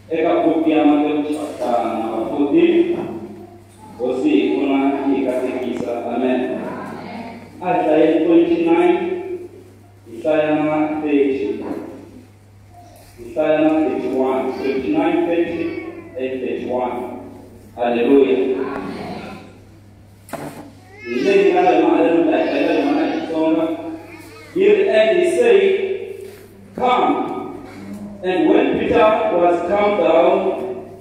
Eka buku ya Matewu chapter number 14, Hosi hi pfuna yi hi katekisa. Amen. A hi hlayeni 29, hi hlaya na 30. Hi hlaya na 31, 29, 30 and 31. Haleluya. Hi leyi nga le mahaleni ta hi hlayela yona hi Xitsonga. Yi ri, and he said, "Come." And when Peter was come down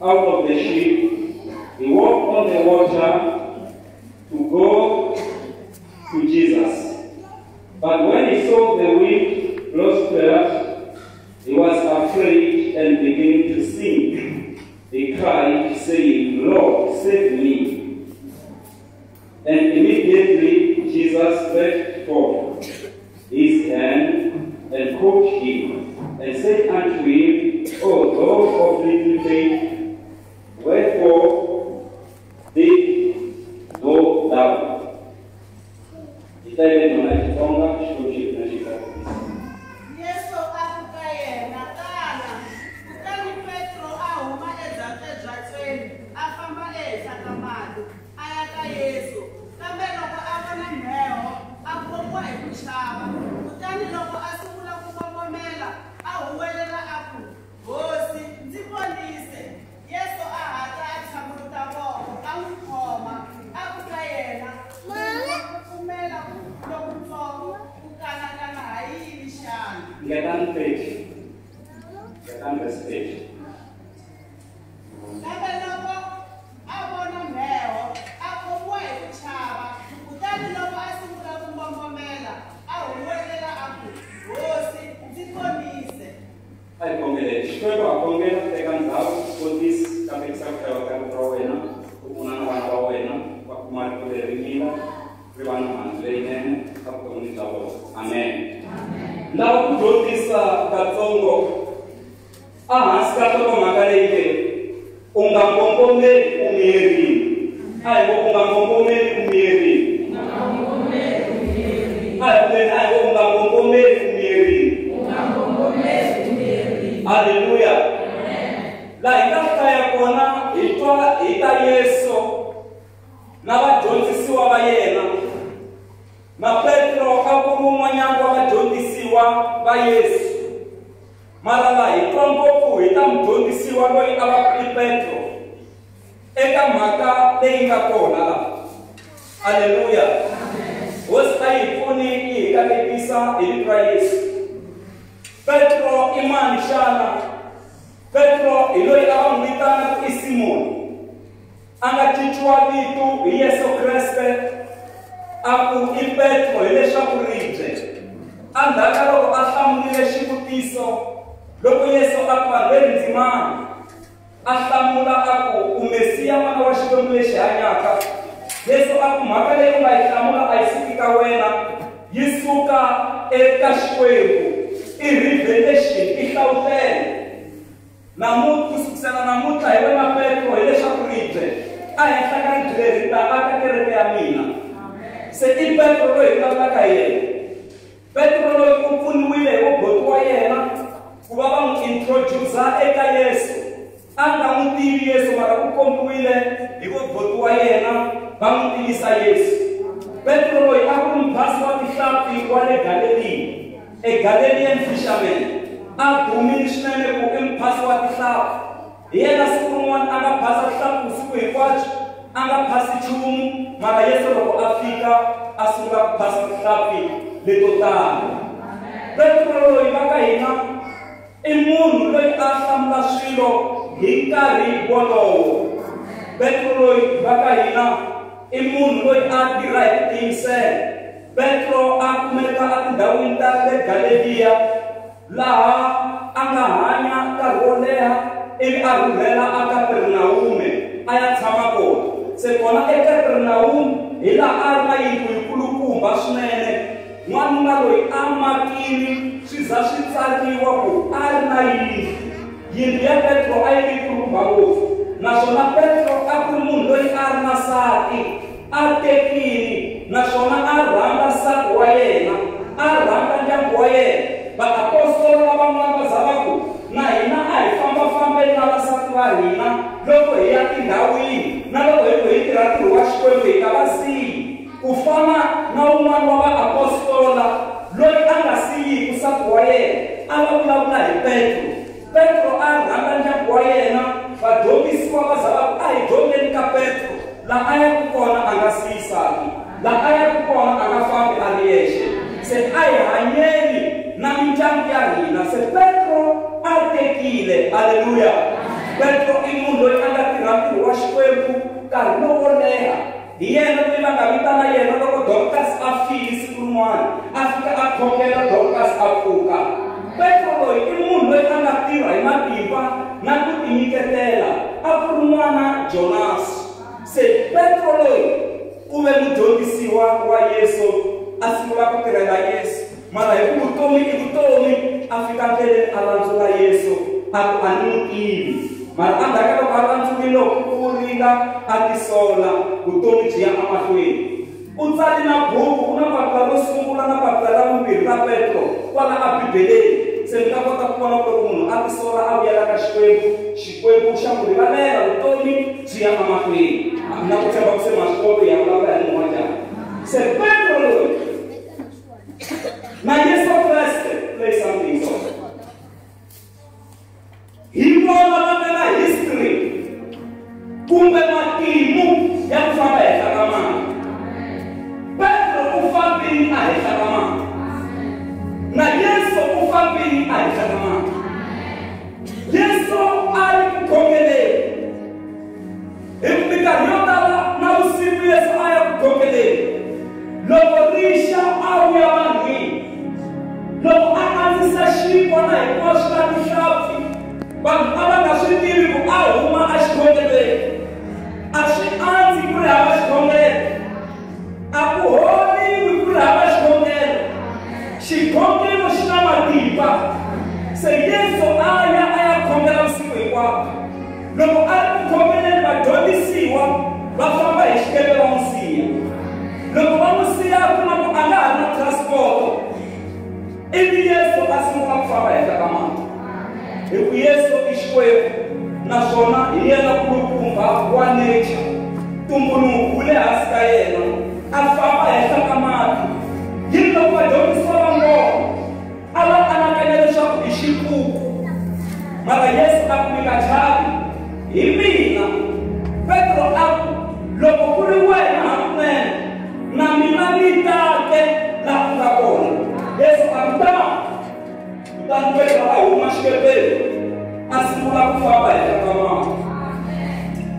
out of the ship, he walked on the water to go to Jesus. But when he saw the wind bluster, he was afraid and began to sink. He cried, saying, "Lord, save me." And immediately Jesus stretched forth his hand and caught him, and said unto him, "O thou of little faith, wherefore did thou doubt?" Hi hlayele yona hi Xitsonga, Xikwembu xi hi pfuna xi katekisa. Yesu a ku ka yena, "Tana." Kutani Petro a huma ebyatsweni, a famba ehenhla ka mati, a ya ka Yesu. Kambe loko a vona mheho, a khomiwa hi ku chava. Kutani loko a sungula ku mbombomela, a huwelela a ku, "Hosi, ndzi ponise." Yesu a hatla a tshambuluta voko, a n'wi khoma, a ku ka yena, "Munhu wa ku pfumela lokutsongo, u kanakana ha yini xana?" Ngetani 30. Ngetani verse 30. Kambe loko a vona mheho, a khomiwa hi ku chava. Kutani loko a sungula ku mbombomela, a huwelela a ku, "Hosi, ndzi ponise." A hi khongeleni. Xikwembu ha khongela eka ndhawu kotisi katekisa ku hlayiwa ka rito ra wena, u pfuna na vana va wena va kuma rito leri mila ri va na mihandzu leyinene evuton'wini bya vona. Amen. Ni lava ku dyondzisa katsongo ehansi ka nhlokomhaka leyi nge u nga mbombomeli u miyerile. A hi ngo u nga mbombomeli u miyerile. A hi vuleni, a hi ngo u nga mbombomeli u miyerile. Haleluya. Laha hi nga hlaya kona hi twa hi ta Yesu na vadyondzisiwa va yena. Na Petro a ku ri un'wanyana wa vadyondzisiwa va Yesu. Mara laha hi twa ngopfu hi ta mudyondzisiwa loyi a va ku i Petro eka mhaka leyi nga kona laha. Haleluya. Hosi a yi hi pfuni yi hi katekisa hi vito ra Yesu. Petro i mani xana? Petro hi loyi a va n'wi vitana ku i Simoni. A nga cinciwa vito hi Yesu Kreste a ku i Petro, hileswaku ribye. Endzhaku ka loko a hlamulile xivutiso loko Yesu a ku, "Vanhu ve ri ndzi mani?" A hlamula a ku, "U Mesiya, N'wana wa Xikwembu lexi hanyaka." Yesu a ku, "Mhaka leyi u nga yi hlamula a yi suki ka wena, yi suka eka Xikwembu." I revelation, i hlavutelo. Namuntlha, ku sukusela namuntlha hi wena Petro, hileswaku ribye, ehenhla ka ribye leri ni ta aka kereke ya mina. Se i Petro loyi hi vulavulaka hi yena. Petro loyi u pfuniwile hi voboti wa yena ku va va n'wi introduce eka Yesu. A nga n'wi tivi Yesu, mara u kombiwile hi voboti wa yena va n'wi tivisa Yesu. Petro loyi a ku ri muphasi wa tihlampfi wa le Galeliya, a Galilean fisherman. A dumile swinene ku i muphasi wa tihlampfi. Hi yena siku rin'wana a nga phasa tihlampfi vusiku hinkwabyo, a nga phasi nchumu, mara Yesu loko a fika a sungula ku phasa tihlampfi leto tala. Petro loyi va ka hina i munhu loyi a hlamula swilo hi nkarhi wolowo. Petro loyi va ka hina i munhu loyi a tirha hi ku tiyimisela. Petro a kumeka etindhawini ta le Galeliya laha a nga hanya nkarhi wo leha ivi a rhurhela eKapernawume a ya tshama kona. Se kona eKapernawume hi laha a ri na yindlu yikulukumba swinene. N'wanuna loyi a makini swi za swi tsariwa ku a ri na yindlu. Yindlu ya Petro a yi ri yikulukumba ngopfu, naswona Petro a ku ri munhu loyi a ri na nsati, a tekile, naswona a rhandza nsati wa yena, a rhandza ndyangu wa yena. Vaapostola lavan'wana va za va ku, "Na hina a hi famba-fambeni na vasati va hina loko hi ya tindhawini na loko hi ku hi tirha ntirho wa Xikwembu hi nga va siyi ku fana na wun'wana wa vaapostola loyi a nga siyiku nsati wa yena a va vulavula hi Petro. Petro a rhanga ndyangu wa yena vadyondzisiwa va za va ku a hi dyondzeni ka Petro la a yaku kona a nga siyi nsati la a yaku kona a nga fambi a ri yexe se a hi hanyeni na mindyangu ya hina se Petro a tekile. Haleluya. Petro i munhu loyi a nga tirha ntirho wa Xikwembu nkarhi lowo leha. Hi yena loyi va nga vitana yena loko Dorcas a file siku rin'wana a fika a khongela Dorcas a pfuka. Petro loyi i munhu loyi a nga tirha hi matimba na ku tinyiketela a ku ri n'wana Jonas. Se Petro loyi u ve mudyondzisiwa wa Yesu a sungula ku tirhela Yesu mara hi ku vutomi i vutomi a fika ndleleni a landzula Yesu a ku a ni n'wi tivi mara endzhaku ka loko a landzurile loko ku ringa a tisola vutomi byi ya emahlweni. U tsale na buku ku na papila ro sungula na papila ra vumbirhi ra Petro kwala a Bibeleni se mi ta kota ku vona ku loko munhu a tisola a vuyela ka Xikwembu Xikwembu xa n'wi rivalela vutomi byi ya emahlweni. Na ku tshemba ku se ma swi kota ya vulavula hi munhu wa njhani. Se Petro loyi na Yesu Kreste play something song. Hi vona va nga na history kumbe matimu ya ku famba henhla ka mati. Petro u fambile a henhla ka mati na Yesu u fambile a henhla ka mati. Yesu a ri ku khongeleni hi ku minkarhi yo tala na vusiku Yesu a ya ku khongeleni loko rixa a vuya vanhwini loko a andzisa xinkwa na hinkwaswo na tihlampfi vanhu a va nga swi tivi ku a huma exikhongelweni a swi andzi ku ri hava xikhongelo a ku holiwi ku ri hava xikhongelo xikhongelo xi na matimba. Se Yesu a ya khongela vusiku hinkwabyo loko a ri ku khongeleni vadyondzisiwa va famba hi xikepe va n'wi siya loko va n'wi siya kuma ku a nga ha ri na transport ivi Yesu a sungula ku famba henhla ka mati hi ku Yesu i Xikwembu naswona hi yena kulukumba wa nature tumbuluko wu le hansi ka yena a famba henhla ka mati hi loko vadyondzisiwa va n'wi a va anakanya leswaku i xipuku mara Yesu a ku mi nga chavi hi mina. Petro a ku loko ku ri wena hakunene na mina ni tate laha ku nga kona. Yesu a ku ta. Kutani Petro a huma xikepeni a sungula ku famba henhla ka mati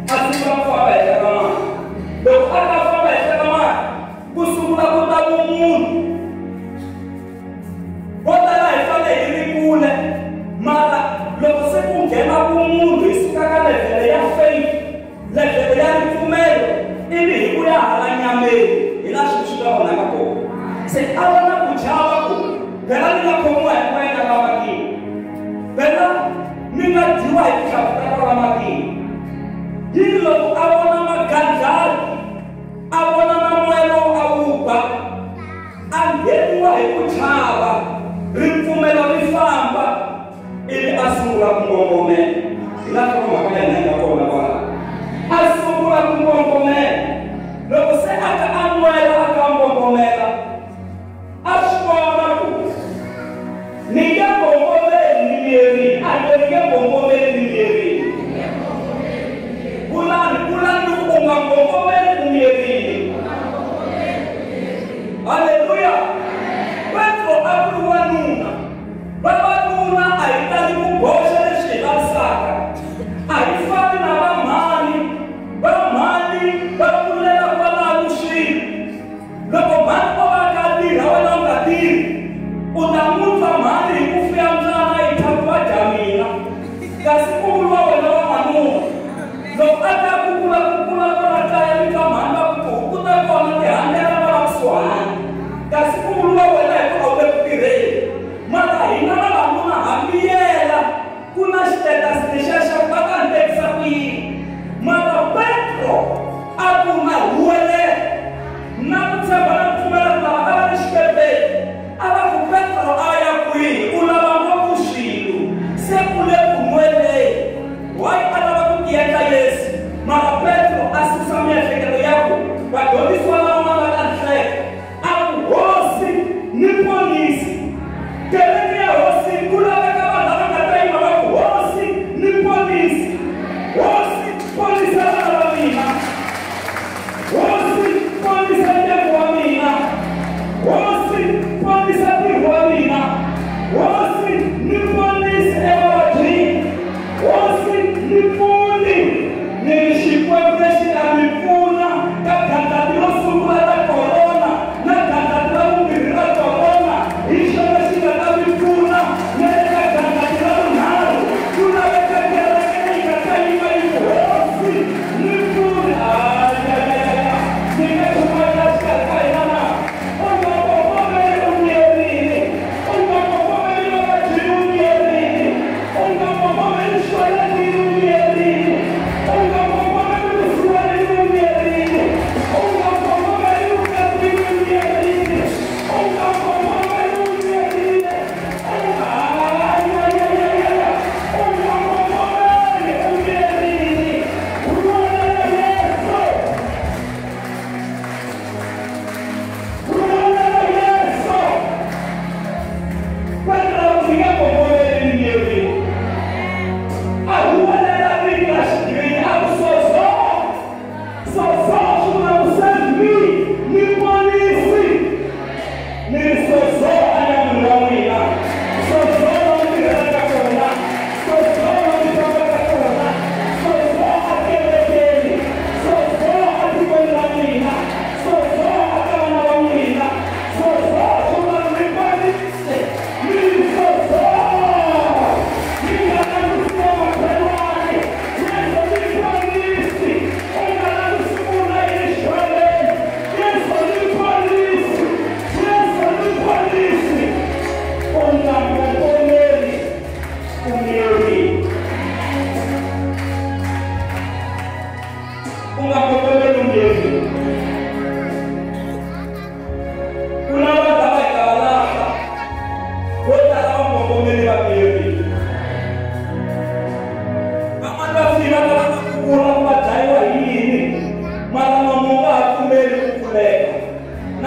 a sungula ku famba henhla ka mati. Loko a ta famba henhla ka mati ku sungula ku ta vumunhu vo tala hi fanele hi ri kule mara loko se ku nghena vumunhu hi suka ka levhele ya faith levhele ya ripfumelo ivi hi ku ya hala nyameni hi la swilo swi nga onhaka kona. Se a va na ku chava ku phela ni nga khomiwa hi moya ka matini phela ni nga dyiwa hi tihlampfi ta kwala matini. Hi loko a vona magandlati a vona na moya lowu a wu ba a ngheniwa hi ku chava ripfumelo ri famba ivi a sungula ku ngongomela. Hi laha nhlokomhaka ya hina yi nga kona kwala a sungula ku ngongomela loko se a ka a nwela a ka ngongomela a swi vona ku ni nge ngongomeli ni miyerini a ni nge ngongomeli ni miyerini kulani kulani u nga ngongomeli u miyerini. Haleluya. Petro a ku ri wanuna vavanuna a hi tali ku boxa leswi hi vavisaka a hi fani na vamhani vamhani va pfulela kwalano swilo loko mhani o va ka tirha wena u nga tirhi u ta n'wi twa mhani hi ku fuya mbyana yi thaku wa dya mina kasi ku vuriwa wena wa n'wanuna loko a ta kukula kukula kwala kaya mi twa mhani va ku tihuku ta kona tihandlela va kusuhani kasi ku vuriwa wena hi ku a wu le ku tirheni mara hina vavanuna ha miyela ku na xitetasi lexiya xa ku va ta ni tekisa ku yini mara Petro a ku na huwelela na ku tshemba na ku pfumela ku lava a va ri xikepeni a va ku Petro a ya kwihi u lava ngopfu swilo se u le ku nweleni why a lava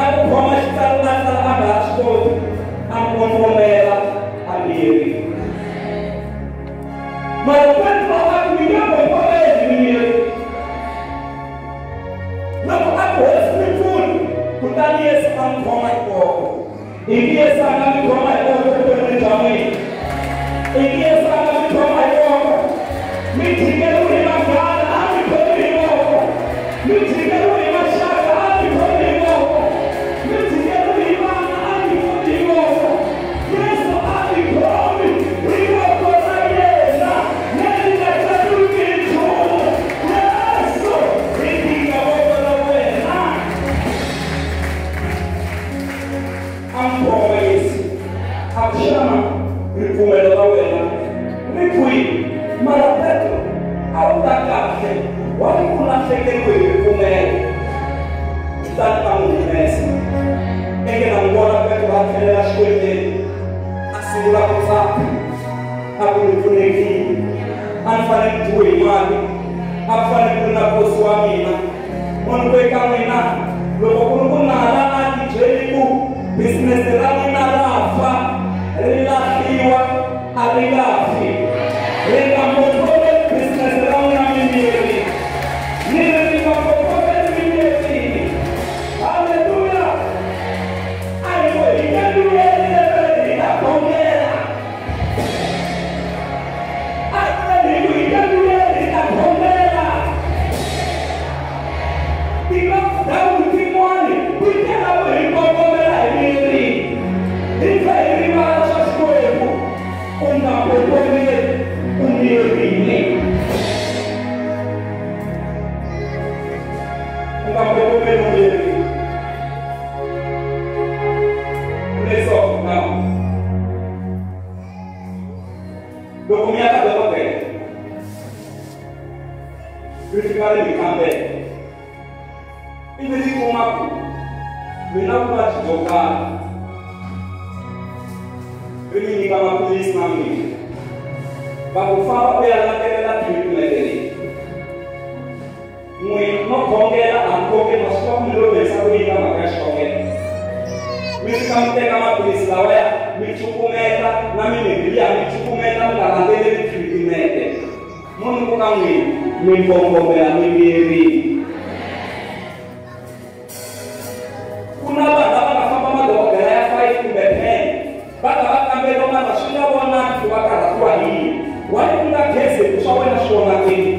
Na ku khoma xitsalo a tsala a nga ha swi koti, a mbombomela a miyeri. Mara Petro a ku mi nge mbombomeli miyeri. Loko a ku Hosi mi pfuni, kutani Yesu a n'wi khoma hi voko. Ingi Yesu a nga mi khoma hi voko vuton'wini bya n'wina. Ingi Yesu a nga mi khoma hi voko. Mi jikeriwe hi vanghana, a mi khomi hi voko. Mi jikeriwe hi maxaka, a mi khomi hi voko. Mi jikeriwe hi vana, a mi khomi hi voko. Yesu a mi khomi hi voko ra yena leri nga tsandzeki hi nchumu. Yesu hi dinga voko ra wena. A n'wi khoma Yesu. A ku xana ripfumelo ra wena ri kwihi? Mara Petro a wu ta kahle, wa ri ku lahlekeriwe hi ripfumelo. Kutani a n'wi humesa. Eke na n'wi vona Petro a tlhelela Xikwembeni, a sungula ku tsaka, a ku ni pfunekile. A ni fanele ni dyiwe hi mali, a ku fanele ku ri na nkosi wa mina. Munhu ku eka n'wina, loko ku ri ku nala a tibyeli ku business ra n'wina ra fa, ri lahliwa, a ri nga fi. Ri nga mbombomeli business ra n'wina mimiri. Ni ri ri nga mbombomeli mimiri. Haleluya! A hi ku hi nge miyeli lembe hi ta khongela. A hi ku hi nge miyeli hi ta khongela. Ti-lockdown tin'wani ti tela ku hi mbombomela hi miri. Hi tlhe hi rivala swa Xikwembu. U nga mbombomeli u miyerile. U nga mbombomeli u miyerile. Let's talk now. Loko mi ya ka dokodela, ri fika ri mi kambela, ivi ri kuma ku mi na vuvabyi byo karhi, ri mi nyika maphilisi na mirhi, va ku famba u ya landzelela treatment leyi. N'wina no khongela a mi khongeli, ma swi tiva ku mi lo humesa ku yini ka mhaka ya xikhongelo. Mi fika mi teka maphilisi lawaya, mi cukumeta na mimirhi liya, mi cukumeta mi nga landzeleli treatment. Munhu ku ka n'wina mi mbombomela mi miyerile. Ku na vanhu lava nga famba madokodela ya 5 kumbe 10, va ta va kamberiwa mara swi nga vonaki ku va karhatiwa hi yini. Why ku nga gezi ku swa wena swi vonakile?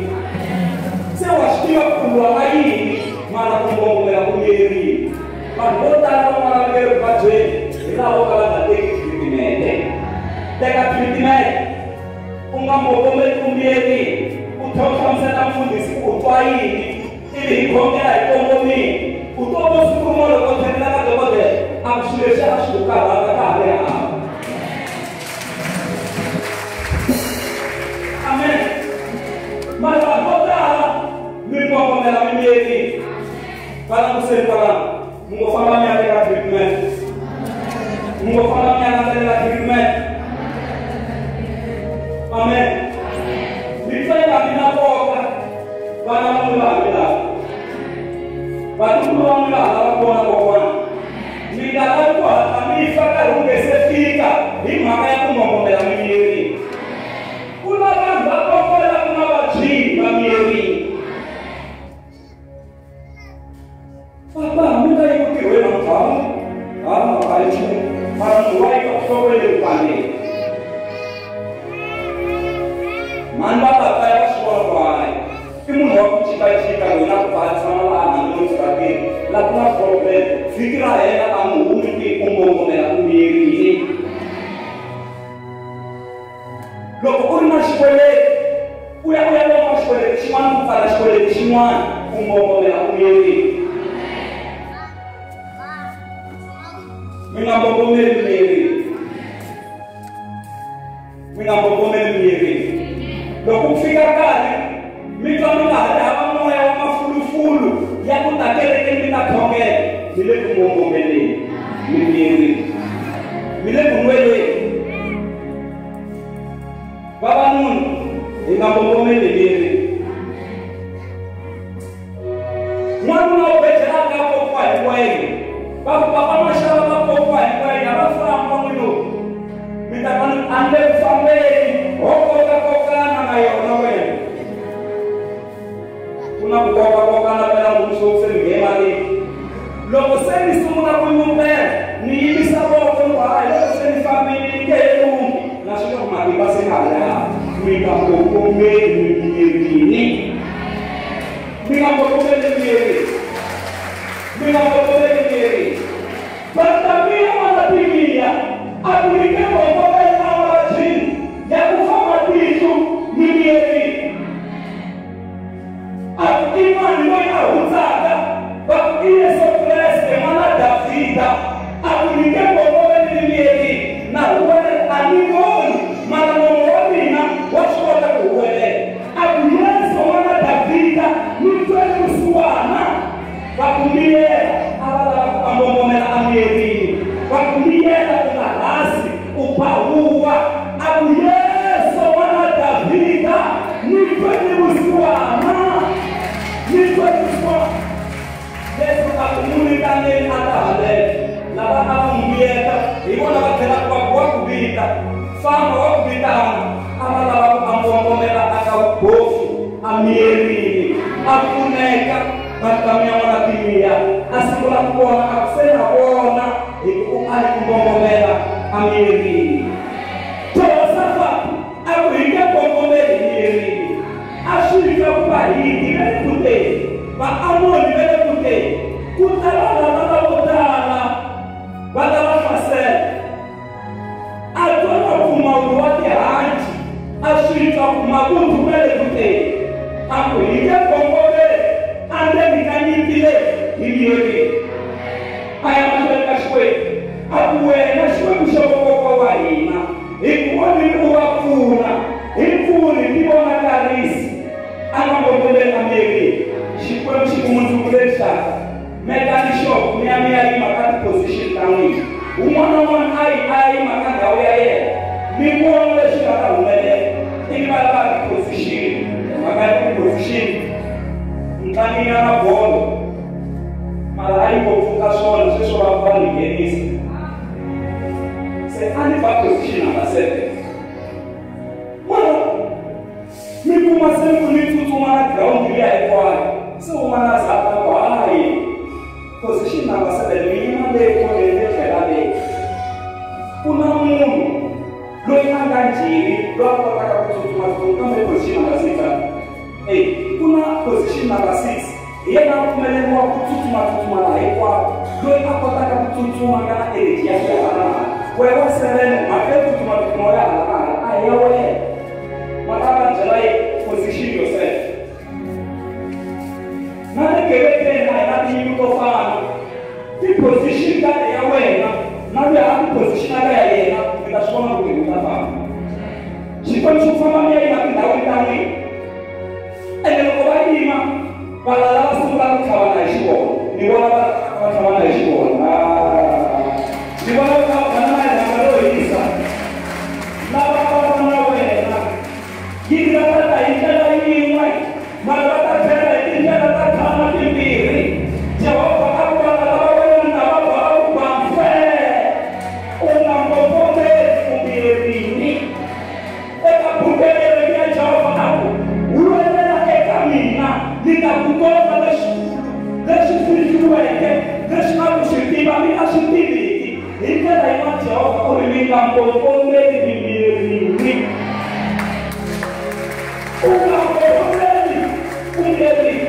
Se wa swi tiva ku lwa na yini, mara ku mbombomela ku miyerile. Vanhu vo tala van'wana va nge ri vabyeni hi lava vo ka va nga teki treatment. Teka treatment, u nga mbombomeli ku miyerile. U tlhela u hlamusela mufundhisi ku u twa yini, ivi hi khongela hi kongomile. U twa vo siku rin'wana loko u tlhelela ka dokodela, a ku swilo leswi a swi ku karhata ka ha ri hava. Amen. Mara vanhu vo tala mi mbombomela mi miyerile. Va languseni kwalano, mi ngo famba mi ya teka treatment. Mi ngo famba mi ya landzelela treatment. Amen. Mi pfa mi na nkoka, vana va n'wina va ha mi lava. Vatukulu va n'wina va ha lava ku vona kokwana. Mi nga lavi ku hatla mi fa nkarhi wu nge se fika hi mhaka ya ku mbombomela mi miyerile. Ku na vanhu va kombelela ku nga vabyini va miyerile. Papa, mi nga yi ku tirhweni namuntlha? Ha, a hi nchumu. Mara munhu wa yi ka nhloko yi le ku pandeni. Mhani va papa ya va swi vona ku hayi i munhu wa ku jikajika loyi na ku pfa a tshama laha a nga la ku na problem. Vhiki ra hela a n'wi humi ti u mbombomela u miyerile. Loko u ri na xikweleti, u ya u ya lomba xikweleti xin'wana ku pfala xikweleti xin'wana, u mbombomela u miyerile. Mi nga mbombomeli miyerile. Mi nga mbombomeli miyerile. Loko ku fika nkarhi mi twa mi nga ha ri hava moya wa mafulufulu ya ku ta kerekeni mi ta khongela, mi le ku mbombomeleni mi miyerile. Mi le ku nweleni. Vavanuna hi nga mbombomeli hi miyerile. N'wanuna wo bejelaka kokwa hi wena, Va ku papa maxava va kokiwa hinkwenya va famba n'wino. Mi ta va a ni le ku fambeni ho kokakokana na yona wena. Ku na ku kokakokana phela ngopfu se mi nge malini. Loko se ni sungula ku nyumbela ni yimisa voko ni ku hayi loko se ni fambile ni nge he lunghi na swi ku matimba se nga laha mi nga kokomeli mirini. Mi nga kokomeli mirini. Mi nga kokomeli mirini. Bartamiya n'wana Timiya a ku ni nge kokomeli emavabyini ya ku famba tihlo ni mirini. A ku i mani loyi a hundzaka va ku i Yesu Kreste n'wana Davhida. A ku ni nge kokomeli mirini na huwelela a ni voni mara nomo wa mina wa swi kota ku huwelela. A ku Yesu n'wana Davhida ni twele vusiwana. Va ku miyela a va lava ku ambombomela emirini. Va ku miyela u nga rhasi u ba huwa. A ku Yesu n'wana Davhida ni twele vusiwana. Ni twele vusiwana. Yesu a ku n'wi vitaneni a ta haleno. Lava a va n'wi miyeta hi vona va tlhelaka va ku wa ku vita famba wa ku vitana. A va lava ku ambombomela aka vubofu emirini a pfuneka. Bartamiya n'wana Timiya a sungula ku vona a ku se na vona hi ku u ali ku mbombomela emirini. Josafati a ku hi nge mbombomeli mirini. A swi twa ku Vahiti va le ku teni, Vaamoni va le ku teni, ku ta vanhu lava vo tala va ta va hlasela. A twa na mpfumawulo wa tihanci a swi twa ku mavuthu va le ku teni. A ku hi nge mbombomeli endzeni ka nyimpi leyi hi mirini. A ya mahlweni ka Xikwembu a ku wena Xikwembu xa vakokwa wa hina hi ku vonile u va pfuna hi pfuni ti vonakarisi. A nga mbombomeli emirini. Xikwembu xi ku mundzuku lexaka mekani shop mi ya mi ya yima ka ti-position ta n'wina. Un'wana na un'wana a yi a ya yima ka ndhawu ya yena mi vona leswi nga ta humelela. Ivi va lava ti-position mhaka ya ti-position ntlanginyana bolo mara a yi ngopfu ka swona sweswo va va ni nghenisa. Se a ni va position number 7. N'wana mi kuma se ku ni tsutsuma na ground liya hinkwayo se un'wana a za a ku hayi position number 7 mi yima le koneni le tlhela leyi. Ku na munhu loyi a nga njhini loyi a kotaka ku tsutsuma tsutsuma kambe position number 6 ku na position number 6 hi yena a pfumeleriwa ku tsutsuma tsutsuma laha hinkwako loyi a kotaka ku tsutsuma nga na energy ya ku ya hala na hala. Wena wa 7 mhaka yo tsutsuma tsutsuma ya hala na hala a hi ya wena. Mhaka va byela yi position yourself. Na le kerekeni a hi na tinyimpi to fana. Ti-position ta ya wena na loyi a ti-position-aka ya yena mi ta swi vona ku hi ta famba. Xikwembu xi famba mi ya yima tindhawini ta n'wina. Ene loko va yima valala va sungula ku tlhavana hi xivona. Ni vona va tlhavana hi xivona. Ni vona va tlhavana hi rhanga ro hisa. Lava va va na wena yi nga ta ta hi ndlela yin'we mara va ta tlhela hi tindlela ta tshama timbirhi. Jehovha a ku valala va wena va ba va ku ba mfe. U nga mbombomeli u mirini. Eka buku ya Yeremiya Jehovha a ku huwelela eka mina ni ta ku komba leswikulu leswi fihliweke leswi a ku swi tiva mi a swi tiviki. Hi ndlela yin'wana Jehovha u ri mi nga mbombomeli mi mirini. U nga mbombomeli u mirini.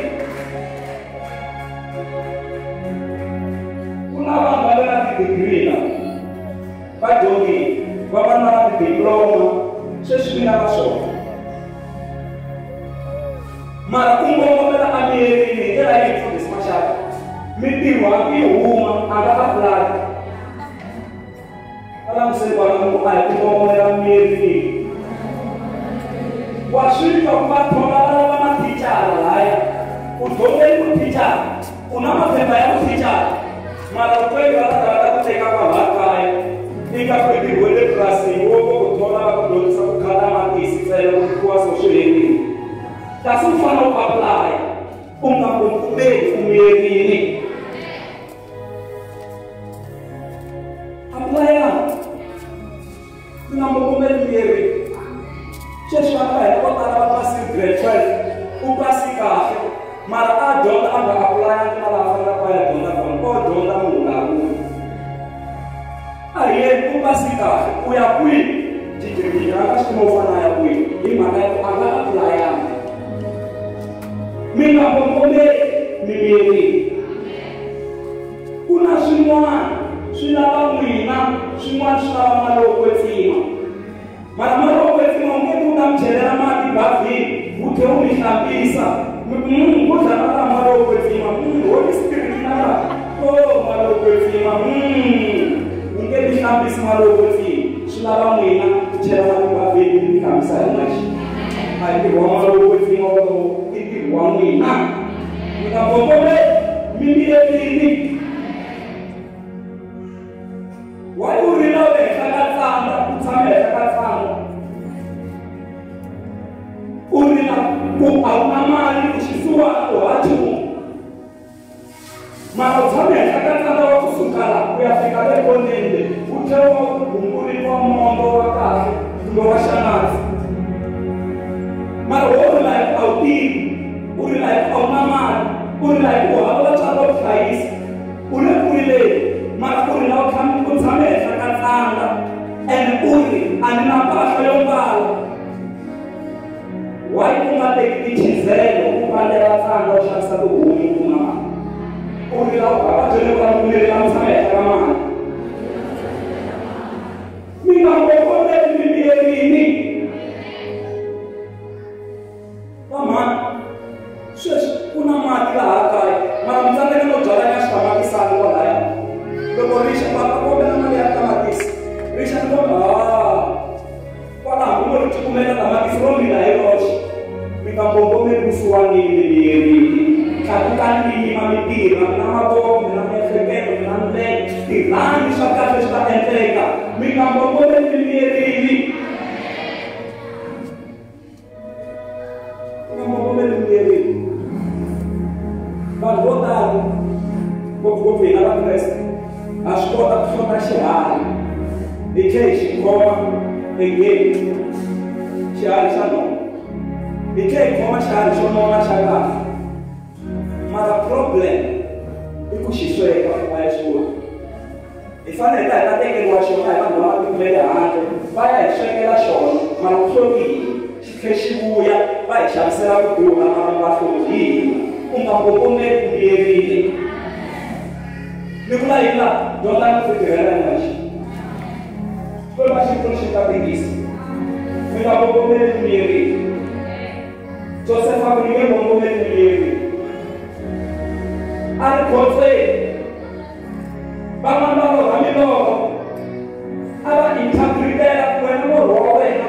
Ku na vanhu va nga na ti-degree la va dyondzile va va na ti-diploma sweswi mi nga na swona mara ku mbombomela emirini hi ndlela yihi mfundhisi Maxaka mintirho hambi yi huma a nga apply. Va langutiseni kwala ku a hi ku mbombomela mirini. Wa swi twa ku va thola va lava mathicara laya u dyondzeli vuthicara u na maphepha ya vuthicara mara vutomi va ta va ta ku teka kwalaya kaya i nga ku entirhweni le purasini wo vo ku thola va ku dyondzisa ku khata matisi ntsena ku hikuva so swi herile. Kasi u fanele u apply u nga mbombomeli u miyerini. mbombomeli miyerini. Sweswi vana va hina vo tala va pasi grade 12, u pasi kahle, mara a dyondza a nga apulayanga na laha fanelaka a ya dyondza kona, o dyondza munhu la kule. A hi yeni u pasi kahle, u ya kwihi? Digiri a nga swi tiva u fanele a ya kwihi, hi mhaka ya ku a nga apulayanga. Mi nga mbombomeli miyerini. Ku na swin'wana swi lava n'wina, swin'wana swi lava mali yo kwetsima. Mara mali yo kwetsima u nge ku ta mi chelela mati bavhini, wu tlhe wu mi hlambisa. Mi ku ku dlala la mali yo kwetsima, Holy Spirit na la, oh mali yo kwetsima, wu nge mi hlambisi mali yo kwetsima. Swi lava n'wina ku chela mati bavhini mi hlambisa hi n'wexe. A hi ntirho wa mali yo kwetsima wolowo, i ntirho wa n'wina. Mi nga mbombomeli mi miyerini. Why u rila u le henhla ka tsandza, u tshame henhla ka tsandza? U rila ku a wu na mali, u xisiwana, u hava nchumu. Mara u tshame henhla ka tsandza wa kusuka laha ku ya fika le koneni le, wu tlhela wu va ku gunguriwa mongo wa kahle kumbe wa xanatsi. Mara wo rila hi ku a wu tivi, u rila hi ku a wu na mali, u rila hi ku u hava vatswari va ku hlayisa, u le ku rileni. Mara u rila u tshame henhla ka tsandza, ene u ri a ni na mpahla yo mbala. Why u nga teki tichizelo u vandlela tsandza u xavisa tihomu u kuma mali? U rila u hava byele ku va mi rila mi tshame henhla ka mali. Mi nga mbombomeli mi miyerini. Vamhani, sweswi ku na mati laha kaya, mara mi tsandzeka no byala nya xitamatisana kwalaya. Loko rixa va kombela mali ya tamatisi, rixa ni kombela kwalaho ku ri cukumeta tamatisi ro mila hi roxe. Mi nga mbombomeli vusiwanini mi miyerini. Tlakukani mi yima mi tirha, mi na mavoko, mi na miehleketo, mi na milenge, tirhani swa kahle swi ta endleka. Mi nga mbombomeli mi miyerini. Mi nga mbombomeli mi miyerini. Vanhu vo tala, ngopfungopfu hina Vakreste, ha swi kota ku hlota xiharhi hi tlhe hi xi khoma egeni, xiharhi xa nhova. Hi tlhe hi khoma xiharhi xo nona xa kahle. Mara problem i ku xi sweka a hi swi koti. Hi fanele hi ta hi ta tekeriwa xona hi vanhu va matiko ma le handle, va ya hi swekela xona, mara ku hlotile, xi tlhe xi vuya va hi xavisela ku durha, mara mi va hloti hi hina. U nga mbombomeli ku miyerini. Ni vula yini laha? Dyondzani ku tirhela hi n'wexe. Xikwembu a xi pfuni xi katekisa. Mi nga mbombomeli ku miyerini. Josefa ku ni nge mbombomeli ku miyerini. A ri khotsweni. Van'wana va lorha milorho, a va interpretela ku wena norho wa wena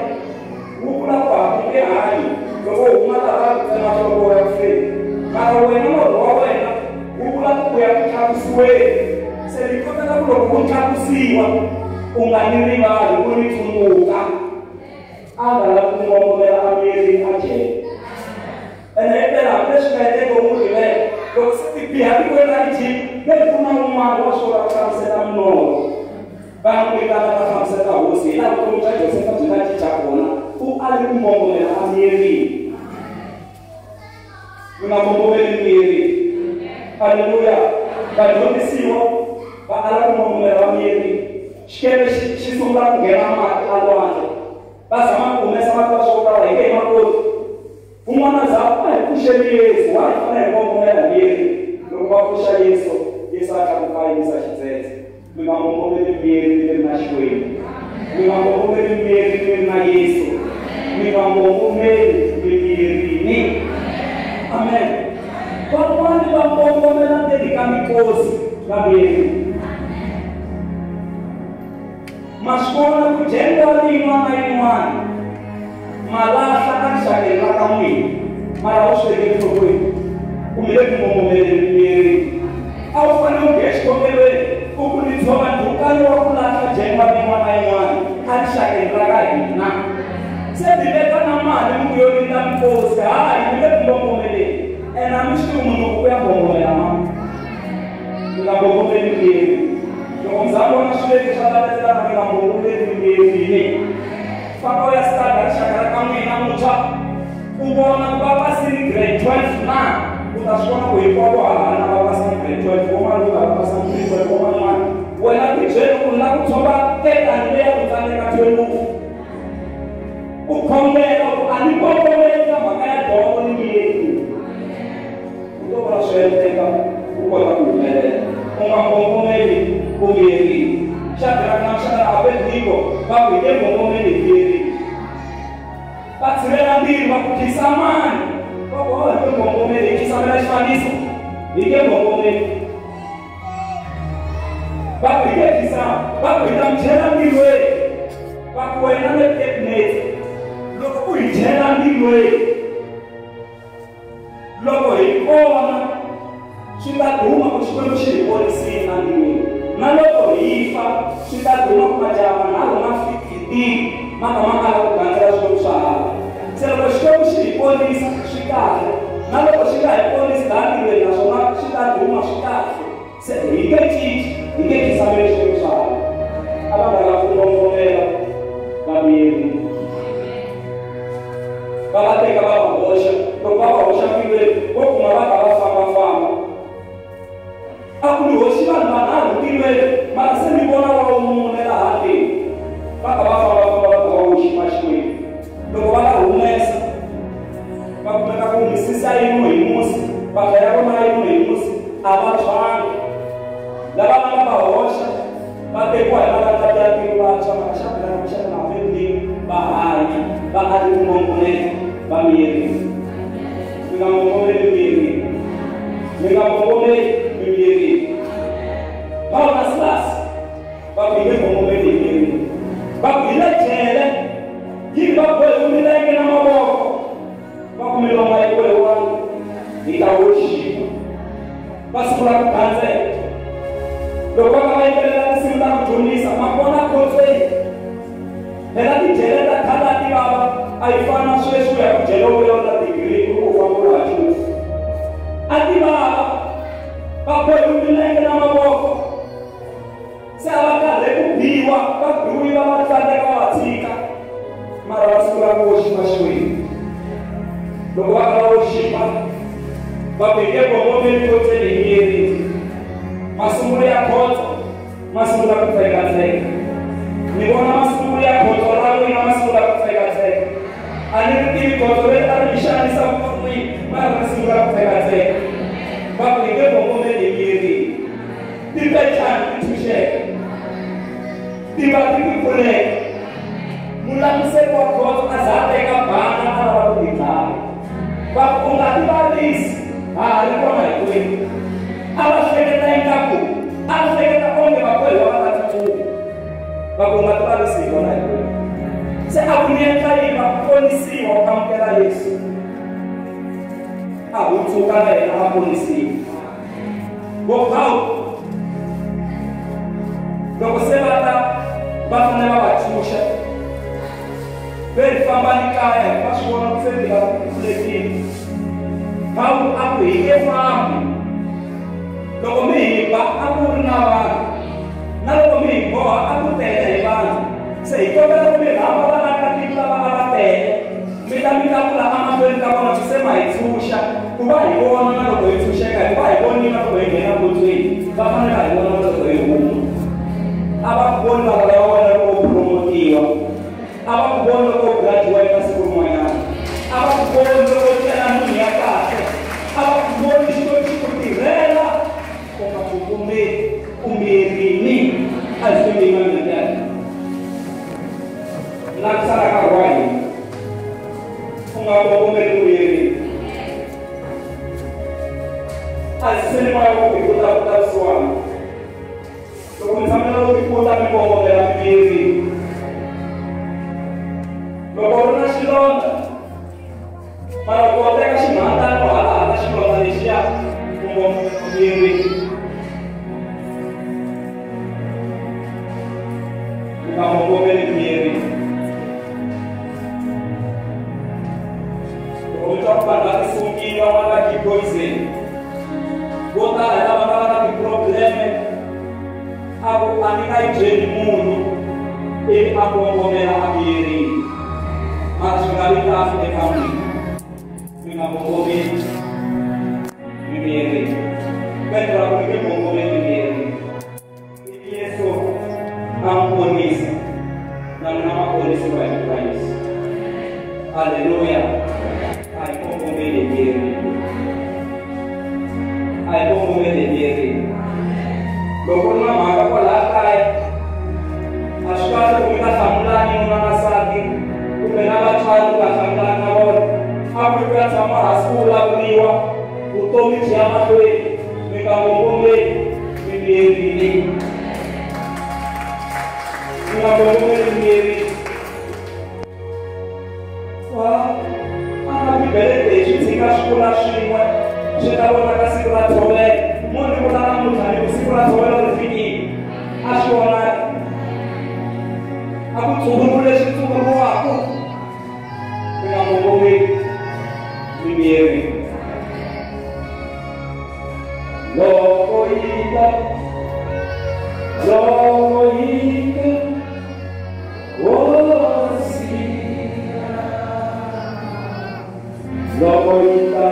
wu vula ku ha ku nge hanyi loko u huma laha va ku tsema nhloko ya ku feni. Mara wena norho wa wena wu vula ku u ya ku tlakusiweni. Se ni kombela ku loko u tlakusiwa u nga ni rivali, u ni tsundzuka. A nga lavi ku mbombomela a miyerini a jele. Ene himpela hambileswi nga endleka u n'wi rivele, loko se ti biha tikweni ra Egypt, ve ku na un'wana wa swona ku hlamusela milorho. Va n'wi vitana va hlamusela hosi, hi laha vutomi bya Josefa byi nga cinca kona, u ale ku mbombomela a miyerini. Mi nga mbombomeli miyerini. Haleluya. Vadyondzisiwa va ala ku mbombomela va miyerini. Xikepe xi sungula ku nghena mati a lwandle. Va zama ku humesa mati wa swo tala hi nge hi makoti. Un'wana za a hi pfuxeni Yesu, wa hi fanele hi mbombomela miyerini. Loko va pfuxa Yesu, Yesu a tlakuka a yimisa xidzedze. Mi nga mbombomeli miyerini mi ri na Xikwembu. Mi nga mbombomeli miyerini mi ri na Yesu. Mi nga mbombomeli mi miyerini. Amen. Van'wani va mbombomela ndzeni ka mikosi va miyerini. Ma swi vona ku January yin'wana na yin'wana malahla a rixakeni ra ka n'wina, mara wu swi tekeli enhlokweni, u mi le ku mbombomeleni miyerini. A wu fanele u nghena exikhongelweni u ku ni tshova ndhukano wa ku lahla January yin'wana na yin'wana a rixakeni ra ka hina. Se mi veka na mali mi ku yo rindza mikosi, hayi mi le ku mbombomeleni. Ene a mi swi tivi mundzuku ku ya mbombomela mani. Mi nga mbombomeli miyerini. Loko mi za mi vona swileti swa landzelana, mi nga mbombomeli miyerini. tshwa u vona ku va pasini grade 12 na u ta swi vona ku hinkwavo hala na va pasini grade 12 vo malume va pasini grade 12 vo man'wana wena tibyeli ku na ku tshova tekani leya ku tsandzeka 12 u khongela ku a ni kongomeli ka mhaka ya dyondzo ni miyeli u to vona swi endleka u kota ku humelela u nga kongomeli u miyerile Shadrach na Meshach na Abednego va ku hi nge kongomeli hi miyerile va tshivela mbilu va ku khisamani va ku hi nge kongomeli hi khisamela xifaniso hi nge kongomeli va ku hi nge khisama va ku hi ta mi chela mbilweni va ku wena Nebukadnezar loko u hi chela mbilweni loko hi kona swi ta duma ku Xikwembu xi hi ponisile endzilweni na loko hi fa swi ta duma ku majaha manharhu ma fikile ma ka ma ala ku gandzela swikwembu swa hava se loko Xikwembu xi hi ponisa swi kahle na loko xi nga hi ponisi laha ntirhweni naswona swi ta duma swi kahle se hi nge cinci hi nge khisameli swikwembu swa hava a va nga lava ku kongomela va miyerile va va teka va va hoxa loko va va hoxa ntilweni vo kuma va ka va fambafamba a ku ni hoxi vanhu vanharhu ntilweni mara se ni vona wa wumune laha ndleni va ka va fambafamba va ka va hoxiwa Xikwembu loko va va humesa va kumeka ku misisa yin'we hi musi va dlaya vona yin'we hi musi a va tshwangi lava va nga va hoxa va tekiwa hi malangavi ya tiko va tshwa mara Shadrach na Meshach na Abednego va hanya va ali ku kongomela va miyerile mi nga kongomeli miyerile mi nga kongomeli mi miyerile Paulo na Silas va ku hi nge kongomeli hi miyerile va ku hi le jele yi va bohiwe milenge na mavoko va ku milonga yi bohiwangi hi ta hoxiwa va sungula ku gandzela loko va ka va yimbelela tinsimu ta ku dyondzisa ma vona khotsweni phela tijele ta khale a ti vava a yi fani na sweswi u ya ku jele u vuya u na digiri ku u famba u ha chuza a ti vava va bohiwe milenge na mavoko se a va karhe ku biwa va biwiwa va tsandzeka va tshika mara va sungula ku woxipa Xikwembu loko va ka va woxipa va ku hi nge kongomeli khotsweni hi miyerile masungulo ya khotso ma sungula ku tsekatseka ni vona masungulo ya khotso ra n'wina ma sungula ku tsekatseka a ni ri tivi khotso leri a ri mi xanisa vuton'wini mara ri sungula ku tsekatseka va ku hi nge kongomeli hi miyerile tipechani ti tshunxeka tiva ti ti pfuleka mulamuseri wa khotso a za a teka banga a lava ku ti dlaya va ku u nga ti vavisi ha ha ri kona hinkwenu a va hleketa ingaku a hleketa onge vabohiwa va ta tsutsuma va ku u nga ti vavisi hi kona hinkwenu se a ku ni endla yini va ku ponisiwa u amukela Yesu a hundzuka na yena a ponisiwa vo Pawulo loko se va ta va fanele va va tshunxa ve ri fambani kaya hi va swi vona ku se mi lava ku pfulekile Pawulo a ku hi nge fambi loko mi hi ba a ku ri na vanhu na loko mi hi boha a ku tele hi vanhu se hi kombela ku mi rhamba vaakatiko lava a va tele mi ta mi tlakula emahlweni ka vona se ma hi tshunxa ku va hi vona na loko hi tshunxeka hi va hi vonile na loko hi nghena khotsweni va fanele va hi vona na loko hi huma a va ku voni valala va wena loko u promotiwa a va ku voni loko u graduate siku rin'wanyana a va ku voni loko u tlela munhu ya kahle a va ku voni Xikwembu xi ku tirhela u nga kongomeli u miyerini a hi swi yimela na ku sala nkarhi wa hina u nga kongomeli u miyerini a hi seni moya wa ku hi ku ta kusuhana loko mi tshamela ku tikuta mi kongomela mi miyerini loko u ri na xilondza mara ku teka ximhandzani u halahala xilondza lexiya u miyerini u nga kongomeli miyerini loko mi twa ku vanhu va tisungile van'wana va ti-poison vo tala hi lava nga va na ti-problem-e a ku a ni nga yi byeli munhu ivi a kongomela a miyerini Mara swi nga vi kahle eka n'wina. Mi nga ngongomeli mi miyerile. Petro a ku mi nge ngongomeli mi miyerile. Ivi Yesu a n'wi ponisa. Na n'wina ma ponisiwa hi vito ra Yesu. Haleluya. A hi kongomeli hi miyerile. A hi kongomeli hi miyerile. Loko ku ri na mhaka kwalaya kaya, a swi kahle ku mi nga hlamulani nuna na nsati kumbe na vatswari ku nga hlamulani na vona. A ku ri ku ya tshama hansi ku vulavuriwa, vutomi byi ya mahlweni, mi nga ngongomeli mi miyerile. Mi nga ngongomeli mi miyerile. A na Bibele leyi swi tshika swi kula swin'we swi ta vonaka siku ra ntshovelo. Munhu vula namuntlha ni ku siku ra ntshovelo ri fikile. A swi vonaki. A ku tsuvuriwe leswi tsuvuriwaka. Mi nga ngongomeli mi miyerile. Loko yi ta, loko yi ta, Hosi, loko yi ta,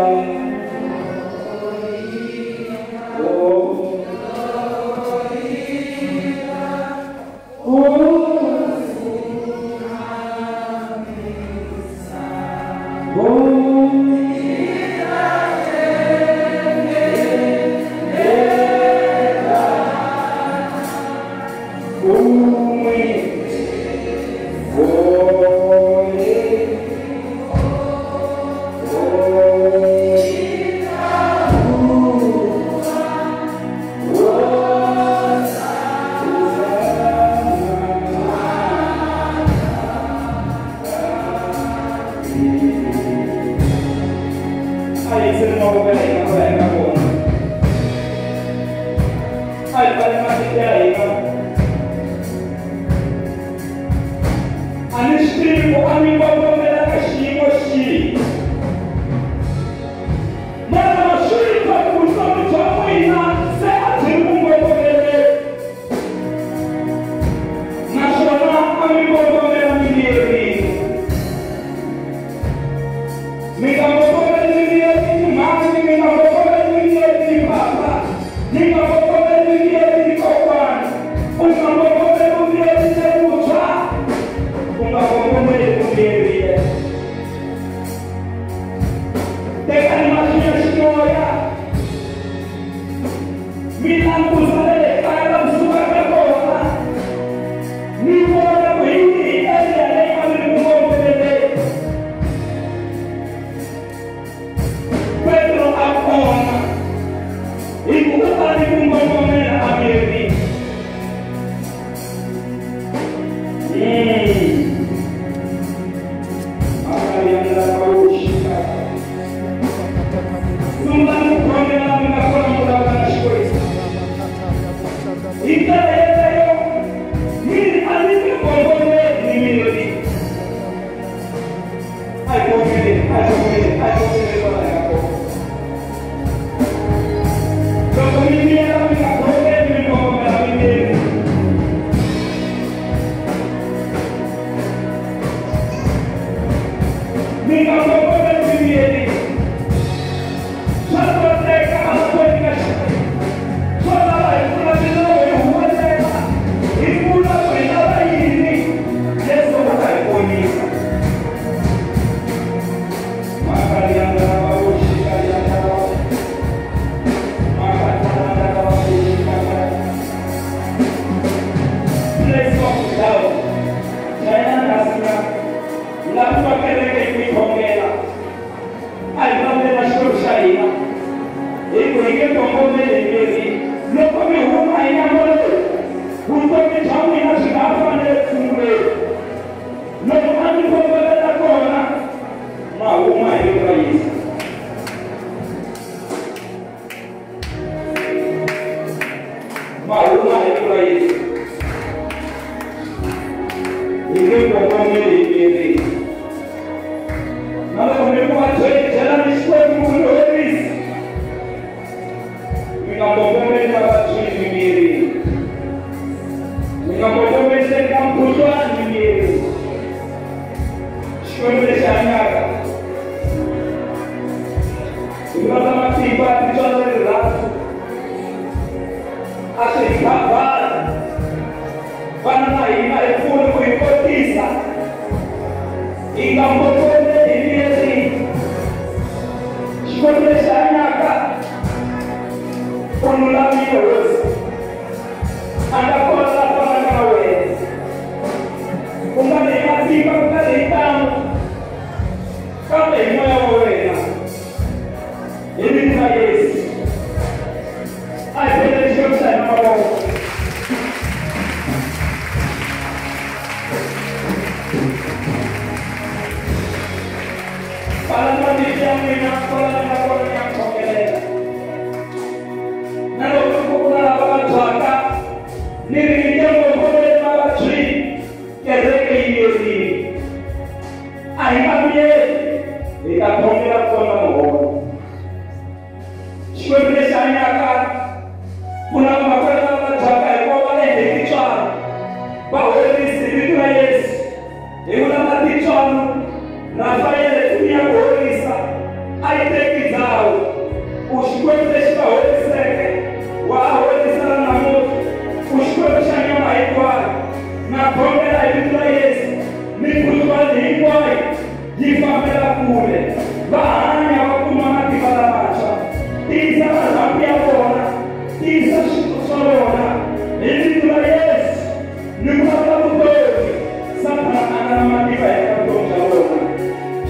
A swi hi khavhari. Vana na hina hi pfuni ku hi kotisa. Hi nga mbombomeli hi miyerini. Xikwembu lexi hanyaka u lulamile Hosi. A nga kona la fanaka na wena. Ku nga ri hi matimba, ku nga ri hi ntamu, kambe hi moya wa wena. Hi vito ra Yesu. A hi pfuleni Xikwembu xa hina mavoko. Pfalani mavito ya n'wina, kwala mi nga kona mi ya khongelela. Na loko ku na lava vabyaka, ni ri mi nge mbombomeli mavabyini, kereke yi yerile. A hi nga miyeli, hi ta khongela ku kondza muholo. Xikwembu lexi hanyaka, ku na vamakwerhu lava vabyaka hikuva va le hi tintswalo. Va horisi hi vito ra Yesu. Hi vula tintswalo, Rafaele ntsumi ya ku horisa a yi teki ndhawu. U Xikwembu lexi va horiseke, wa ha horisa na namuntlha. U Xikwembu xa nyama hinkwayo. Na khongela hi vito ra Yesu, mikhuhlwani hinkwayo yi fambela kule. Va hanya va kuma matimba lamantshwa. Tiyisa marhambu ya vona, tiyisa swirho swa vona hi vito ra Yesu. Ni vulavula vutomi, Sathana a nga na matimba eka vutomi bya vona.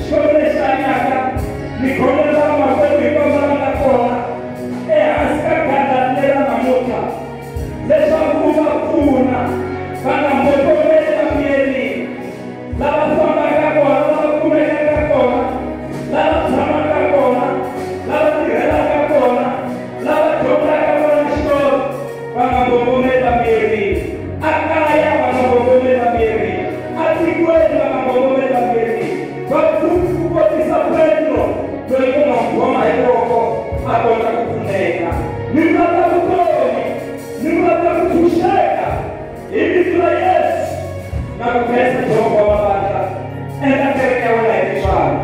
Xikwembu lexi hanyaka, ni khongelela vamakwerhu hinkwavo lava nga kona ehansi ka gandlati lera namuntlha, leswaku u va pfuna va nga mbombomeli va miyerini. Lava fambaka kona, lava kumekaka kona, lava tshamaka kona, lava tirhelaka kona, lava dyondzaka kona xikolo, va nga mbombomeli va miyerini. A kaya va nga mbombomeli va miyerini. A tikweni va nga mbombomeli va miyerini. Va ku kotisa Petro loyi u nga n'wi khoma hi voko a kota ku pfuneka. Ni vulavula vutomi, ni vulavula ku tshunxeka hi vito ra Yesu. Na ku khensa Jehovha wa mavandla. Endla kereke ya wena hi tintswalo.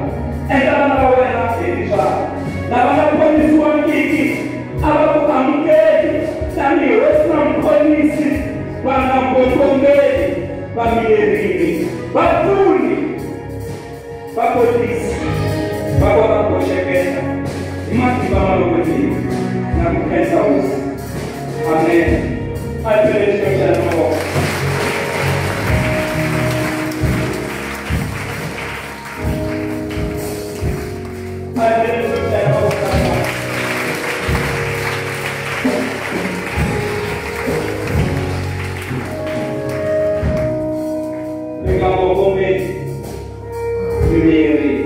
Endla vana va wena hi tintswalo. Lava nga ponisiwangiki a va ku amukeli tanihi Hosi na Muponisi, va nga mbombomeli va miyerini. Va pfuni, va kotisi, va kota ku hoxeketa hi matimba ma lokwetini. Na ku khensa Hosi. Amen. A hi pfuleni Xikwembu xa hina mavoko. A hi pfuleni Xikwembu xa hina mavoko. Mi nga mbombomeli mi miyerini.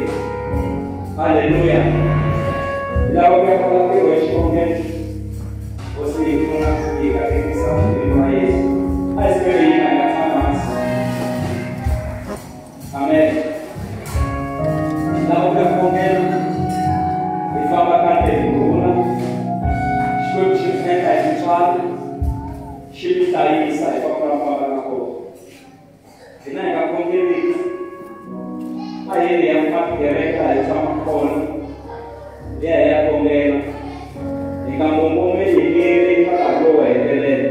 Haleluya. Hi lava ku ya pfala ntirho hi xikhongelo. Hosi yi pfuna yi katekisa hi vito ra Yesu. A hi sivele yini hi nga tshama hansi. Amen. Hi lava ku ya khongela, hi famba kahle hi kurhula. Xikwembu xi mi endla hi tintswalo, xi mi hlayisa hi kwala famba ka kona. Hina hi nga khongeliki, a hi yeni hi ya kuma tikereke laha hi tshamaka kona, hi ya hi ya khongela. Hi nga mbombomeli hi miyerini ka nkarhi lowu hetelela.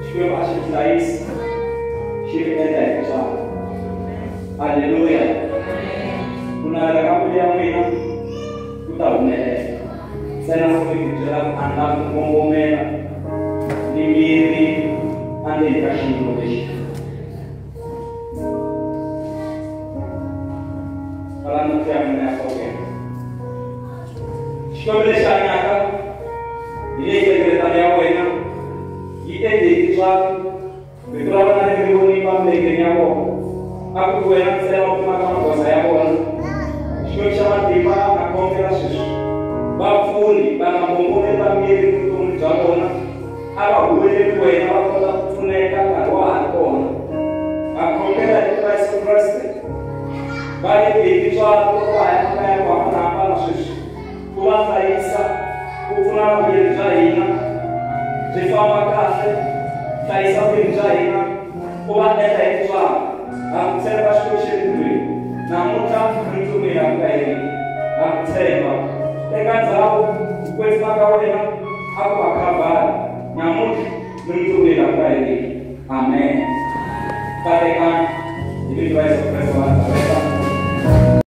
Xikwembu a xi mi hlayisi, xi mi endla hi tintswalo. Haleluya. Ku navela ka mbilu ya n'wina ku ta humelela. Ntsena loko mi tibyela ku a ni lavi ku mbombomela ni miyerini endzeni ka xiyimo lexi. Pfalani mahlo ya n'wina ya khongela. Xikwembu lexi hanyaka, hi leyi nhlengeletano ya wena yi endle hi tintswalo. Rito ra wena ri vonika emilengeni ya vona. A ku ri wena ntsena u kumaka magoza ya vona. Xikwembu xa matimba na khongela sweswi. Va pfuni, va nga mbombomeli va miyeli vutomi bya vona. A va huweleli wena va kota ku pfuneka nkarhi wa ha ri kona. Va khongela hi vito ra Yesu Kreste. Va endle hi tintswalo loko va ha ya makaya ku hambanahambana sweswi. Ku va hlayisa, ku pfuna vuyeri bya hina byi famba kahle. Hlayisa vuyeri bya hina, u va endla hi tintswalo. Ha ku tshemba Xikwembu xa le tilweni. Namuntlha mundzuku hi ya ku ka yena. Ha ku tshemba. Teka ndzhawu, ku kwetsima ka wena a ku va khavhari. Namuntlha ni mundzuku hi laha ku nga heriki. Amen. Katekani hi vito ra Yesu Kreste wa Nazareta.